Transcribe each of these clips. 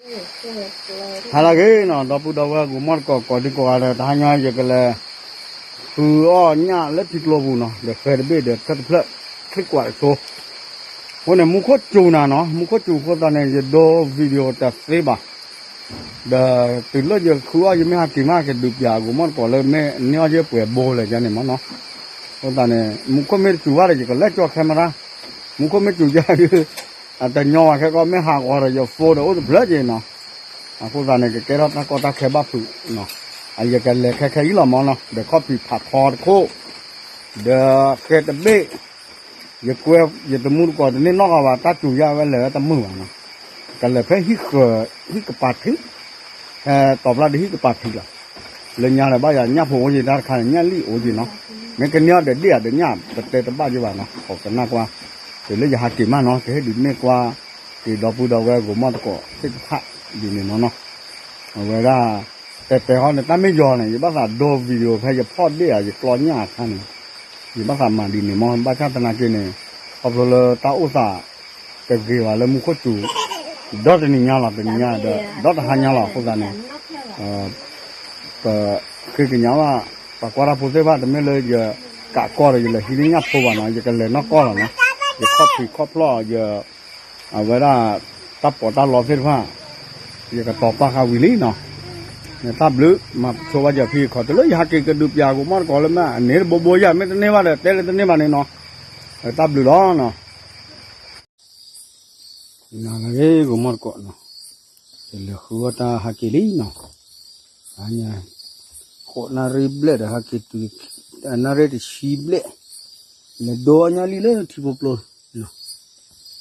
ဟါလၢအဂ့ၤနီၤ, ဒီပုၢ်ဒီဝဲၢ် ဂိၤမီၢ်တကိး ကိးဒံကိးဂၤဒီး တဟါညါယကလဲၤ ဃုအီၣ်ညၣ်လၢထံကျိပူၤနီၤ, ဒီးဃဲတဘ့ၣ်ဒီးထၢၣ်တဖျၢၣ် ချံကွၢ်တဆိ, အဃိန့ၣ် မူခိၣ်စူၤနၤနီၤ, မူခိၣ်စူၤအဃိသတးန့ၣ် ယဒိ video တသ့ဘၣ်, ဒီးတုၤလၢယဃုအီၣ် ယမ့ၢ်ဟးက့ၤမး ကဒုးပၠး ဂိၤမီၢ်တကိးလၢမ့ၢ်န့ၢ်အီၣ်ယဲပှဲၤဘိလဲၣ်န့ၣ်မးနီၤ, အဃိသတးန့ၣ် မူခိၣ်မ့ၢ်တစူၤဘၣ်ဒီး ယကလဲၤကၠီ camera, မူခိၣ်မ့ၢ်စူၤယၤ အတညီဘၣ်ခဲကီး မ့ၢ်ဟးဂီၤဒီးယ phone ဒီးအိၣ်တဖျၢၣ်က့ၤနီၤ, အဃိသတးန့ၣ် ကကဲထီၣ်တၢ်ကီတၢ်ခဲဘၣ်ဖုးနီၤ, အယကလဲၤခဲခဲအံၤလီၤမးနီၤ, ဒီးခီၣ်ဖံးဖးဖီတခိၣ်, ဒီးဃဲတဘ့ၣ်, ယကွဲ ယတမူတကိးတန့ၢ်နီၢ်ဂီၤဘၣ်, တၢ်စူၤယၤဝဲလဲၤဝဲတမုာ်ဘၣ်နီၤ, ကလဲၤဖဲဟံၣ်ဃၢၤ ဟံၣ်ကပၤထံး, ဟဲတီၤဖျါဒီးဟံၣ်ကပၤထံးလီၤ, လၢညါဒီးဘၣ်ယၤညၣ်ဖိအိၣ်က့ၤတၢ်တခါန့ၣ် ညၣ်လံၣ်အိၣ်က့ၤနီၤ, မ့ၢ်ကန့ၢ်အီၤဒီးဒ့ၣ်ဧါဒီးညၣ် ပတဲတဘၣ်က့ၤဘၣ်နီၤ, ကိးကနၣ်ကွၢ်, တုၤလၢယဟးက့ၤမးနီၤ ကဟ့ၣ်ဒုးနဲၣ်ကွၢ်က့ၤ ဒီပုၢ်ဒီဝဲၢ်ဂိၤမီၢ်တကိးသ့ၣ်တဖၣ်ဒ်န့ၣ်နီၤနီၤ, အဝဲဒၣ် တဲတဲဟီန့ၣ် တၢ်မ့ၢ်ယီၤန့ၣ် ယဘၣ်သးဒိ video ဖဲယဖီၣ်ဒ့ၣ်ဧါ ယကျီညၣ်အခါန့ၣ်, ယဘၣ်သးမၤဒ်န့ၣ်မး, ဘၣ်ဆၣ်သနာ်က့န့ၣ် ခီဖျိလၢတၢ်အိၣ်သးတဂ့ၤဘၣ်လၢမူခိၣ်စူၤ, ဒီတနံၤညါလီၤ, တနံၤညါဒီး ဒီတဟါညါလီၤ, အဃိသတးန့ၣ် ပဃ့ကညးဘၣ် ပှၤကွၢ်တၢ်ဖိသ့ၣ်တဖၣ်, တမ့ၢ်လၢယကးကီၢ်ဒီး ယလဲၤဟံးန့ၢ်ညၣ်ဖိဘၣ်နီၤ, ယကလဲၤနီၢ်ကီၢ်လီၤနီၤ, ယခီၣ်ဖံးခီၣ်ဖျီၣ်ယ အဝဲဒၣ် တၢ်ပီးတၢ်လီသ့ၣ်တဖၣ် ယကတီၤပာ်ဃာ်ဝံၤလံနီၤ, န့ၣ်တၢ်ဘျုး, မၤဆိဘၣ်ယၤဖံးခီ တုၤလၢယဟးက့ၤကဒုးပၠး ဂိၤမီၢ်တကိးလၢမ့ၢ်အန့ၣ်တဘိဘိယၤ မ့ၢ်တန့ၢ်ဘၣ်ဒီး တဲလၢတန့ၢ်ဘၣ်န့ၣ်နီၤ, တၢ်ဘျုးလီၤနီၤ. နၤလၢဂ့ၤ ဂိၤမီၢ်တကိးနီၤ, ယလဲၤဃုအီၣ်တၢ်ဟးက့ၤလံနီၤ, အညါ ဃိးနၣ်ရံၣ်ဘျဲၣ်ဒီးဟဲက့ၤတုၤ နၣ်ရံၣ်တဆံဘျဲၣ်, လဲၤဒိအီၣ်ညၣ်လံၣ်လၢထံဖိကျိ,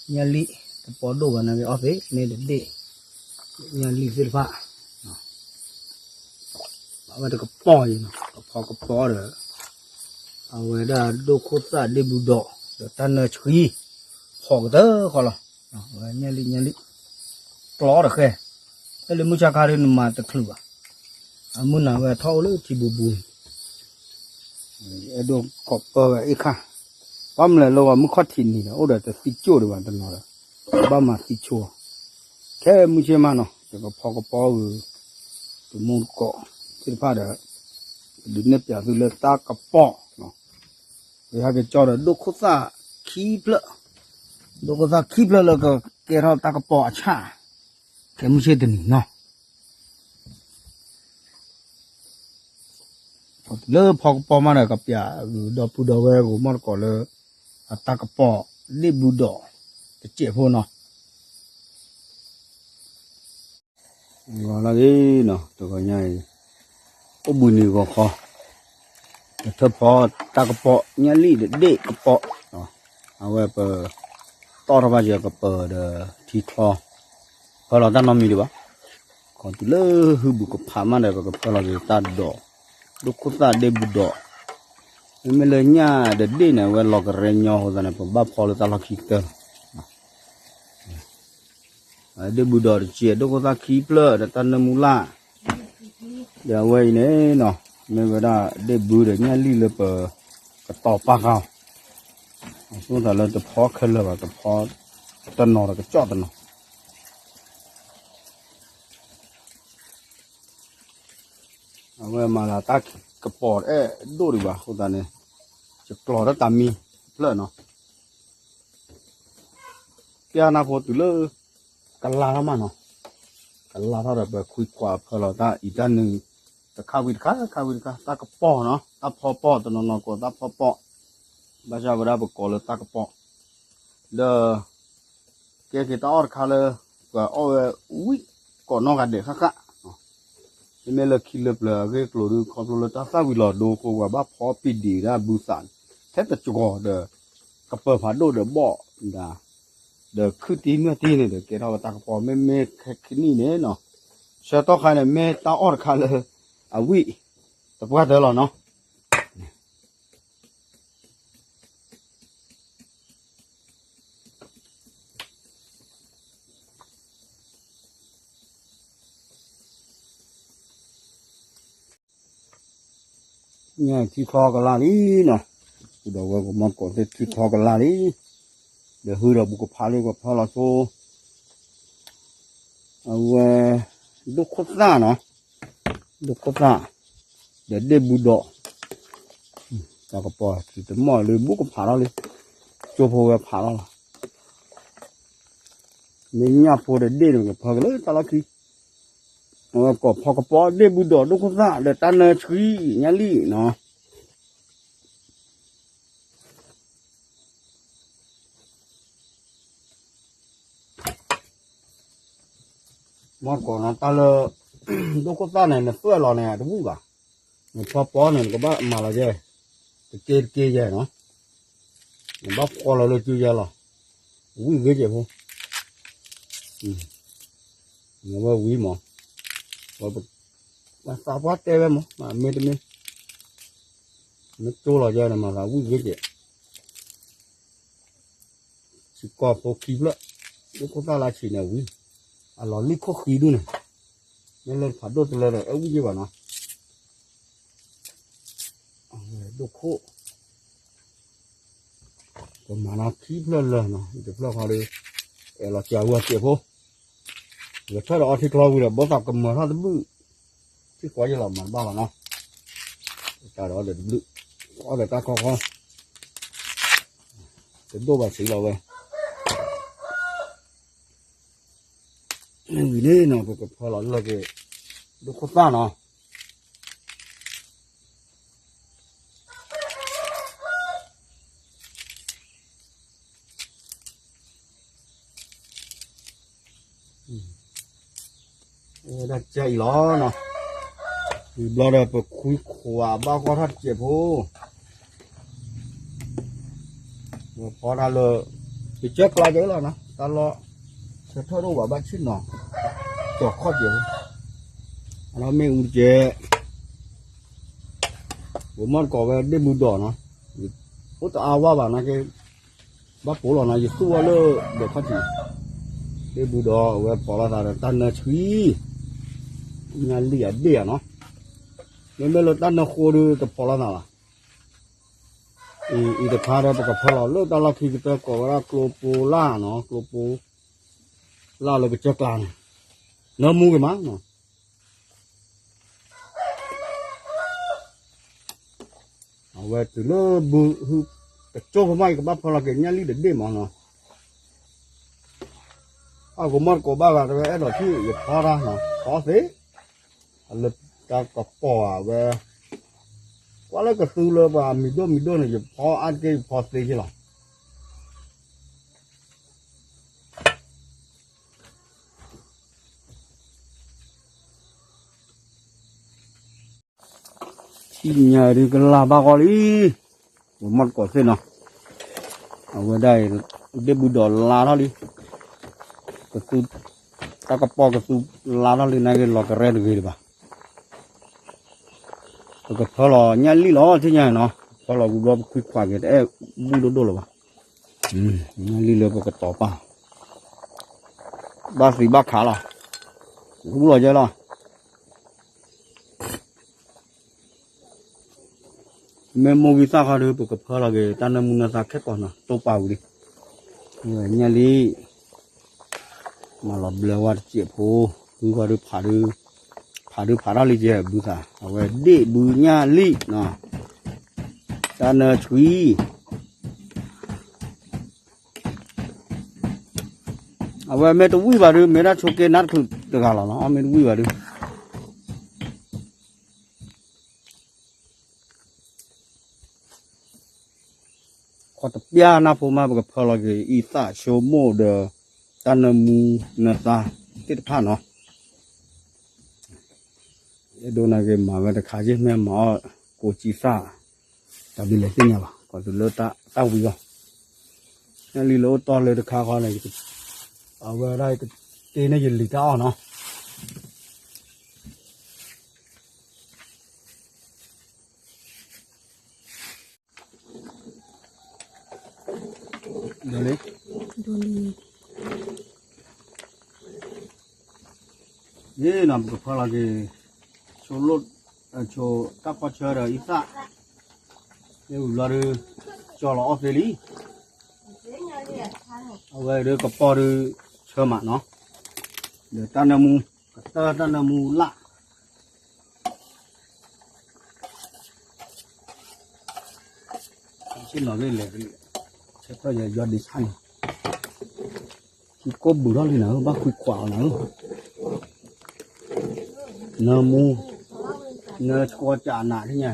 ညၣ်လံၣ်တပီဒိၣ်ဘၣ် နၤဂ့ၤအီၣ်သ့ၣ်န့ၣ်တဒ့ၣ်, ညၣ်လံၣ်သ့ၣ်တဖၣ် အဝဲတကပီၤအံၤနီၤ, ကဖီကပီၤဒီး အဝဲဒၣ်ဒိၣ်ခိၣ်သၣ်ဒ့ဘူးဒီး ဒီးတၢ်နၢဆှံ ဖီကတၢၢ်ဃီလီၤ, အဝဲညၣ်လံၣ်ညၣ်လံၣ် ကျီဒီးဃဲ, ဖဲလၢမုၢ်ဆါခါဒီးနမၤတချုးဘၣ်, အမုၢ်နၤဝဲထီၣ်အိၣ်လၢထံဘူးဘူး အဲၣ်ဒိးကိးပၢဝဲအ့ၣ်ခါ, ဘၣ်မနုၤလဲၣ်လၢဂီၤမုၢ်ခီၣ်ထံးနံၤဒီး အိၣ်ဒီးတသံကၠိၣ်ဒံးဘၣ်တနီၤဒီး, ဘၣ်မၤသံဆိ, ခဲမုၢ်ဆ့ၣ်မးနီၤ ယကဖီကပီၤဂုာ် တမူတကိးသ့ၣ်တဖၣ်ဒီး, ဒုးနဲၣ်ပၠးသုလၢတၢ်ကပီၤ, ယဟဲက့ၤကၠီဒီးဒိၣ်ခိၣ်သၣ်ခံဖျၢၣ်, ဒိၣ်ခိၣ်သၣ်ခံဖျၢၣ်လၢကကဲထီၣ်တၢ်ကပီၤအဆၣ်, ခဲမုၢ်ဆ့ၣ်တနံၤနီၤ လၢဖီကပီၤမးဒီး ကပၠးဂုာ်ဒီပုၢ်ဒီဝဲၢ်ဂိၤမီၢ်တကိးလၢ အတၢ်ကပီၤဒ့ၣ်ဘူးဒီး တစဲးဖိနီၤ, ဂီၤလၢဂ့ၤနီၤ တဂီၤညါအံၤ အိၣ်ဘှံးနံၤဂီၤခီ, ပထၢၣ်ဖီတၢ်ကပီၤ ညၣ်လံၣ်ဒီးဒ့ၣ်ကပီၤ, အဝဲပတီၣ်ထီၣ်ဘၣ်ယကပၤဒီးထံချီ, ဖၢလီၤတၢ်နီတမံၤဒံးဘၣ်, ခီတုၤလၢဟုဘူးကဖးမးဒီး ပကဖၢလီၤက့ၤတၢ်ဒိး, ဒိၣ်ခိၣ်သၣ်ဒ့ဘူးဒီး, မ့မ့ၢ်လၢညၣ်ဒီးဒ့ၣ်န့ၣ် အဝဲလီၤကရဲညီအဃိသတးန့ၣ် ပဘၣ်ဖီလၢတၢ်လီၢ်ခံကတၢၢ်လီၤ. ဒ့ၣ်ဘူးဒီးတစဲး ဒိၣ်ခိၣ်သၣ်ခံဖျၢၣ်ဒီးတၢ်နၢမူလၢ်, ဒီးအဝဲအံၤန့ၣ်နီၤ မ့ၢ်ဝဲဒၣ်ဒ့ၣ်ဘူးဒီးညၣ်လံၣ်လၢပကတီၤပာ်ဃာ်အီၤ, အဃိသတးလၢတဖီခဲလၢာ်ဘၣ် တဖီတနီၤဒီးကကၠီၣ်တနီၤ အဝဲမၤလၢတၢ်ကပီၤတအဲၣ်ဒိၣ်ဒံးဘၣ်အဃိသတးန့ၣ်, ယကျီၤတၢ်တၢ်မံဖျၢၣ်နီၤ, ပျၢ်နၢ်ဖိတုၤလၢ ကလါထီၣ်မးနီၤ, ကလါထီၣ်ဒီးပခွံခွးဖၢလီၤတၢ်အံၤတၢ်နုၤ, တခါဝံၤတခါ ခါဝံၤတခါ တၢ်ကပီၤနီၤ တၢ်ဖီပီၣ် တနီၤနီၤကိးတၢ်ဖီပီၣ်, ဘၣ်ဆၣ်ဝဲဒၣ်ပကိးလၢတၢ်ကပီၤ, ဒီး ကဲက့ၤတၢ်အီၣ်တခါလၢ ပှၤအီၣ်ဝဲဝံၣ်ကိးနီၢ်ဂၤဒဲးဃၣ်ဃၣ်, မ့မ့ၢ်လၢခံလၢပျၢၤအဂ့ၢ်အကျိၤဒုး ခီဖျိလၢတၢ်သၣ်ဝံၤလီၤဒိအဃိ ပှၤဘၣ်ဖီပံာ်ဒံးဒၣ်ဘုသး ထဲတကီၤဒီး ကပၢၤဖးဒိၣ်ဒီးဘီၣ်ဒၣ်, ဒီးခုၣ်တံၢ်မၢၢ်တံၢ်န့ၣ်ဒီး ကဲထီၣ်ဝဲတၢ်ကပီၤ မ့မ့ၢ်ခဲကနံၣ်န့ၣ်နီၤ, ဆၢကတီၢ်ခါန့ၣ် မ့ၢ်တၢ်အီၣ်တခါလၢ အဝံၣ်တပှၢ်တၢၢ်လီၤနီၤ. ညၣ်ထံချီကလါလံနီၤ, ဒီးဝဲကမီၢ်ကိးသ့ၣ်ထံချီကလါလံ, ဒီးဟုဒီးဘူးကဖးလံ ကဖၢလီၤဆိ အဝဲ ဒိၣ်ခိၣ်သၣ်နီၤ, ဒိၣ်ခိၣ်သၣ် ဒီးဒ့ၣ်ဘုဒီး တၢ်ကပီၤ ထံတမီၢ်လၢ ဘူးကဖးထီၣ်လံ, ကၠိဖိဝဲဖးထီၣ်လီၤ. မ့ၢ်ညၣ်ဖိဒီးဒ့ၣ်န့ၣ် ကဖၢက့ၤလၢတၢ်လီၢ်ခံ, အဝဲကိးဖီကပီၤ ဒ့ၣ်ဘုဒီး ဒိၣ်ခိၣ်သၣ် ဒီးတၢ်နၢဆှံ ညၣ်လံၣ်နီၤ. မီၢ်ကိးနီၤ တၢ်လၢ ဒိၣ်ခိၣ်သၣ်န့ၣ် နသွဲၣ်လီၤန့ၣ် တဝံၣ်ဘၣ်, နဖီပီန့ၣ် နကဘၣ်မၤလီၤယဲ, တက့တက့ယဲနီၤ, နဘၣ်ဖီလီၤလၢကၠိယဲလီၤ, ဝံၣ်ဂ့ၤကဲးဖိ, နဝဲဝံၣ်မး, ပှၤသးပှၢ်တဲဝဲမး မ့တမ့ၢ် မ့ၢ်ကၠိလီၤယဲန့ၣ် မၤသးဝံၣ်ဂ့ၤကဲး စ့ၢ်ကီးဖိခံဖျၢၣ်, ဒိၣ်ခိၣ်သၣ်လၢဆံးန့ၣ်ဝံၤ, အလီၤလံၣ်ခိၣ်ဃံဒူၣ်န့ၣ်, မ့ၢ်လၢဖးဒိၣ်တလၢဒီး အဲၣ်ဝံၣ်ယဲၢ်ဘၣ်နီၤ, ဒိၣ်ခိၣ်, ပမၤနီၤခံဖျၢၣ်လၢာ်နီၤ, တဖျၢၣ်ဃီဒီး အဲၣ်လီၤစှၤဝဲစဲးဖိ, ယထၢၣ်ဒီးအီထံကျီဝံၤဒီး ဘီသးကမၢၤထီၣ်တဘုၣ်, ထံၣ်ဃီယဲၢ်လီၤမၤတဘၣ်လီၤနီၤ, တၢ်ဒီးအီဒီးတဘုၣ်, အီဒီးတၢ်ခီခီ တဒိၣ်ဘၣ်ဆံးလီၤဝဲ, ဝံၤန့ၣ်နီၤ ပကဖၢလီၤလၢက့ၤ ဒိၣ်ခိၣ်သၣ်နီၤ, ဝဲဒၣ်ကအံၤလီၤနီၤ, ဝံၤဘျီဒီးပခွံခွးဘၣ်ဃီထီၣ်တစဲးဖိ ဝဲဖီတၢ်လၢ ယကၢကျါကဲလီၤနီၤ, တၢ်လီၢ် ဆၢထၢၣ်ဒိၣ်ဘၣ်ဘၣ်ဆ့ၣ်နီၤ, ကၠီၤခီၣ်ကဲး, အလီၢ်မ့ၣ်အူတကဲး, ပမီၢ်တကိးဝဲဒ့ၣ်ဘုဒီးနီၤ, အိၣ်တအါဝါဘၣ်နာ်က့, ဘၣ်ပိာ်လီၤနီၤ ယသူၣ်ဝဲလၢဒီးခီၣ်ထံး, ဒ့ၣ်ဘုဒီးအဝဲဖီၣ်လိာ်သးဒီးတၢ်နၢဆှံ, ညၣ်လံၣ်အဒ့ၣ်ဧါနီၤ, မ့မ့ၢ်လၢတၢ်နၢဃိဒီးတဖီၣ်လိာ်သးဘၣ် အံၤတခါဒီးပကဖၢလီၤလၢတၢ်လီၢ်ခံကတၢၢ်ကိးဝဲဒၣ်ကျိပိလၢ်နီၤ, ကျိပိလၢ်လၢကစၢၢ်ကျါန့ၣ်, နၢမူဂ့ၤမးနီၤ, အဝဲတုၤလၢဘုဟု တကၠိဖိမး ယကဘၣ်ဖၢလီၤက့ၤညၣ်လံၣ်တဒ့ၣ်မးနီၤ, အကမီၢ်တကိးဘၣ်ဂၤတဝဲအဲၣ်ဒိးထံၣ်ယဖီတၢ်နီၤ, ဖီသ့ အလၢတၢ်ကပီၤဝဲ, ကွၢ်လၢကသူလၢပှၤမံၤဒိၣ်မံၤဒိၣ်န့ၣ် ယဖီအါတက့ၢ်ယဖီသ့က့လီၤ. ထံၣ်ညါဒုးကလၢ်ဘၣ်ဃီလံ, ပမီၢ်တကိးသ့ၣ်နီၤ, အဝဲဒၣ်အံၤ ဒ့ၣ်ဘုဒီးလါထီၣ်လံ, ကသူ, တၢ်ကပီၤကသူလါထီၣ်လံ နာ်က့လီၤကရဲတဂ့ၤတဘၣ်, ပကဖၢလီၤညၣ်လံၣ်လီၤ ထံၣ်ညါနီၤ, ဖၢလီၤဝံၤဘျီပခွံခွးက့ၤ တအဲၣ်ဘူၣ်ဒိၣ်ဒိၣ်လၢၤဘၣ်, ညၣ်လံၣ်လၢပကတီၤပာ်, ဘၣ်သံဘၣ်ခးလီၤ, ဟူလီၤယဲလီၤ. မ့ၢ်မိၢ်ဝံသၣ်ခီဒီး ပကဖၢလီၤက့ၤ တၢ်နၢမူနၢသါခဲကိာ်နီၤ တိၢ်ပာ်ဝံၤလံ, ညၣ်လံၣ်, မၤလီၤဘျၢဝဲတစဲးဖိ, ဃုဃီဒုးဖးဒုး, ဖးဒုးဖးထီၣ်လံကဲဘုသး အဝဲဒ့ၣ်ဘုညၣ်လံၣ်နီၤ, တၢ်နၢဆှံ အဝဲမ့ၢ်တဝံၣ်ဘၣ်ဒုး မ့ၢ်ဒၣ်ဆိးက့နါတချုးတဂၤလီၤနီၤ, အီၣ်မ့ၢ်တဝံၣ်ဘၣ်ဒုး ခီတပျၢ်နၢ်ဖိမး ပကဖၢလီၤက့ၤ အံသၣ်ဆိကမိၣ်ဒီး တၢ်နၢမူနၢသါသ့ၣ်တဖၣ်နီၤ, အဲၣ်ဒိးနာ်က့ၤမၤဝဲတခါယ့ၢ် မ့ၢ်မၤအီၣ်ကိးကံသၣ် တၢ်ဒုးလဲၤသ့ၣ်ညါဘၣ် ကိးတုၤလၢတၢ်ဝံၤအီၤ, ညၣ်လံၣ်လၢအိၣ်တီၢ်လၢတခါခီန့ၣ်, အဝဲဒၣ်ကတ့န့ၢ်ယလံၤတၢ်အီၣ်နီၤ ဒိးလံ, ဒိးလံ, ယ့ၢ်နီၤ ပကဖၢလီၤက့ၤ, ဆိလိၣ်, ဆိတၢ်ဖီဆၢဒီးအံသၣ်, မ့ၢ်ဝံၤဘျီဒုး, ကၠီလီၤအီၣ်သ့လံ, အဝဲဒုးကပီၤဒုး, ဆၢမးနီၤ ဒီးတၢ်နၢမူ, ကတၢၢ်တၢ်နၢမူလၣ်, ဆ့ၣ်နီၤဂ့ၢ်လဲၤကလံ, ဆၢထၢၣ်ယယီဒ့ဆၣ်န့ၣ်, ထံကိၢ်ဘုးထီၣ်လံနၤဧၢ, ဘၣ်ခွံခွးအီၤနၤဧၢ, နၢမူ, နၢဆှီကနးထံၣ်ညါ, အီၣ်လံ,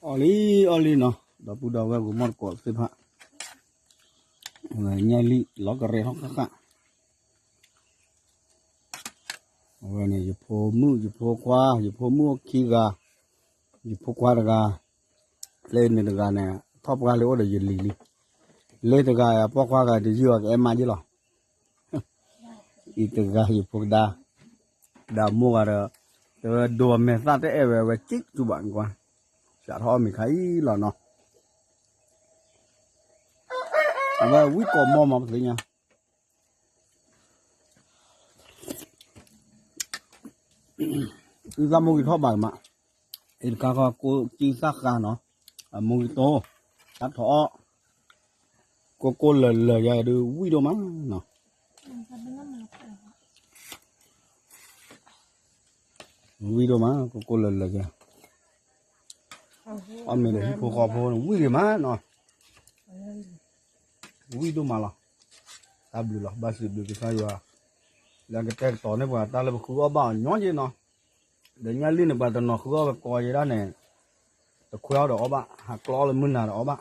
အီၣ်လံနီၤ, ဒီပုၢ်ဒီဝဲၢ်ဂီၤမီၢ်တကိးသ့ၣ်တဖၣ်, ဝဲညါလံလီၤကရဲထီၣ်ဃၣ်ဃၣ် အဝဲန့ၣ် ယဖိမုၣ် ယဖိခွါ, ယဖိမုၣ်အိၣ်ခံဂၤ, ယဖိခွါတဂၤ, လၢန့ၣ်တဂၤန့ၣ် ထီၣ်ပှၢ်လၢအိၣ်ဒီးယလံၤလံ, လၢတဂၤအပိာ်ခွါဂၤတယုၢ်အီၤကအဲၣ်မးယ့ၢ်လီၤ, အံၤတဂၤယဖိကဒါ, ဒီးမိၢ်ဂၤဒီး, တဝဲဒိးအမဲာ်သၣ်တအဲၣ်ဝဲ ဝဲက့ၣ်တူဘၣ်ကွၢ်, စးထီၣ်အီၣ်မ့ၤခါအံၤလီၤနီၤ, အဝဲဝံၣ်ကိးမီၢ်မးပသ့ၣ်ညါ အံသၣ်မိၢ်ဂ့ၤထီၣ်ဘၣ်မး, အံတခါဃီကိးကံသၣ်ဃါနီၤ, အမိၢ်ဂ့ၤတိ, တၢ်ထီၣ်အီၣ်, ကိၢ်ကိၢ်လၢၤလၢၤယၤဒုးဝံၣ်ဒိၣ်မးနီၤ, ဝံၣ်ဒိၣ်မး ကိၢ်ကိၢ်လၢၤလၢၤယၤ, အီၣ်မ့ၤဒီးဟံၣ်ဖိဃီဖိန့ၣ် ဝံၣ်ဒိၣ်မးနီၤ ဝံၣ်ဒိၣ်မးလီၤ, တၢ်ဘျုးလီၤ ဘၣ်စံးဘျုးကစၢ်ယွၤ, လၢကတဲာ်ကတီၤန့ၢ်ပှၤတၢ်လၢပဃုအီၣ်ဘၣ်အီၤညီယ့ၢ်နီၤ, ဒီးညၣ်လံၢ်န့ၣ် ပှၤတနီၤဃုအီၣ်ဝဲကိးယဲဒၣ်န့ၣ်, တခွဲးအီၣ်ဒီးအီၣ်ဘၣ် ဟးကျီအီၣ်လၢမုၢ်နၤဒီးအီၣ်ဘၣ်,